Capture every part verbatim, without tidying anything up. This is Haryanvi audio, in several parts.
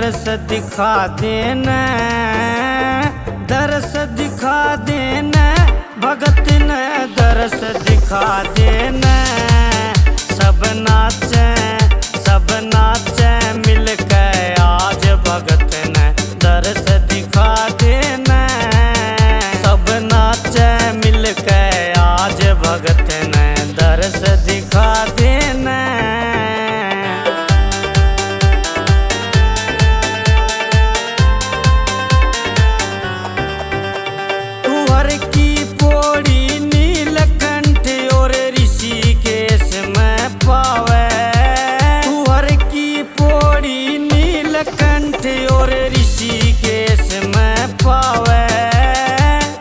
दर्श दिखा देना, दर्श दिखा देना, भगत ने दर्श दिखा देना। सब नाचे, सब नाचे मिलके आज भगत ने दर्श दिखा देना। सब नाचे मिलके आज भगत ने दर्श दिखा देना। तू हर की पौड़ी नीलकंठ और ऋषिकेश में पावे। तू हर की पौड़ी नीलकंठ और ऋषिकेश में पावे।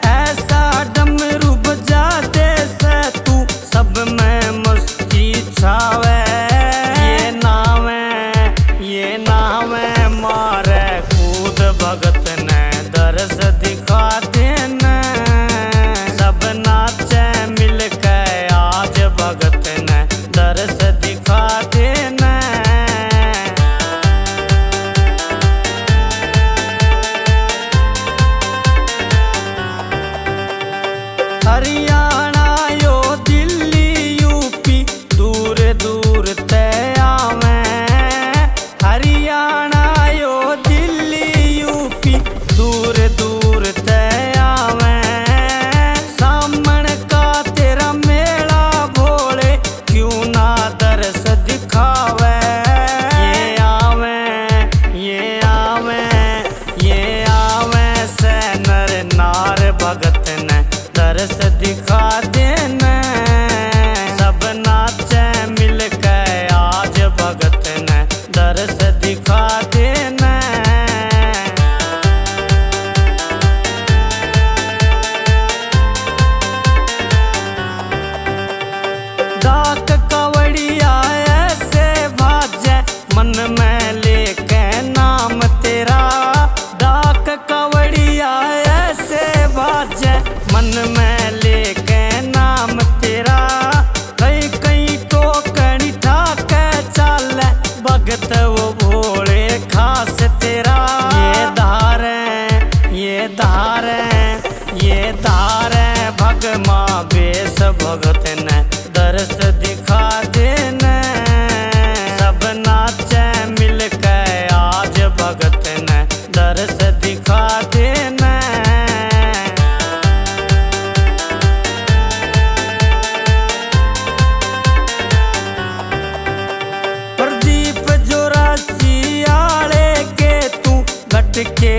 ऐसा डमरू बजा दे से तू सब में मस्ती छावे। ये नावे, ये नावे मारे कूद भगत ने दर्श दिखा देना। सब नाचे मिलके आज भगत ने दर्श दिखा देना। हरियाणा यो दिल्ली यूपी दूर दूर ते आवे। हरियाणा यो दिल्ली यूपी दूर दूर ते आवे। सामण का तेरा मेला भोले क्यों ना दर्श दिखावे। ये आवे, ये आवे, ये आवे से नर नार भगत ने दर्श दिखा देना। सब नाचे मिलके आज भगत ने दर्श दिखा देना। डाक कावड़िया ऐसे बाजे मन में लेके नाम तेरा। डाक कावड़िया ऐसे बाजे मन में लेके नाम तेरा। कई कई टोकनी ठाके चाले भगत वो भोले खास तेरा। ये धारे, ये धारे, ये धारे भगमा बेस भगत ने दर्श दिखा देना। सब नाचे मिलके आज भगत ने दर्श दिखा देना। प्रदीप चौरासी आले के तू गट के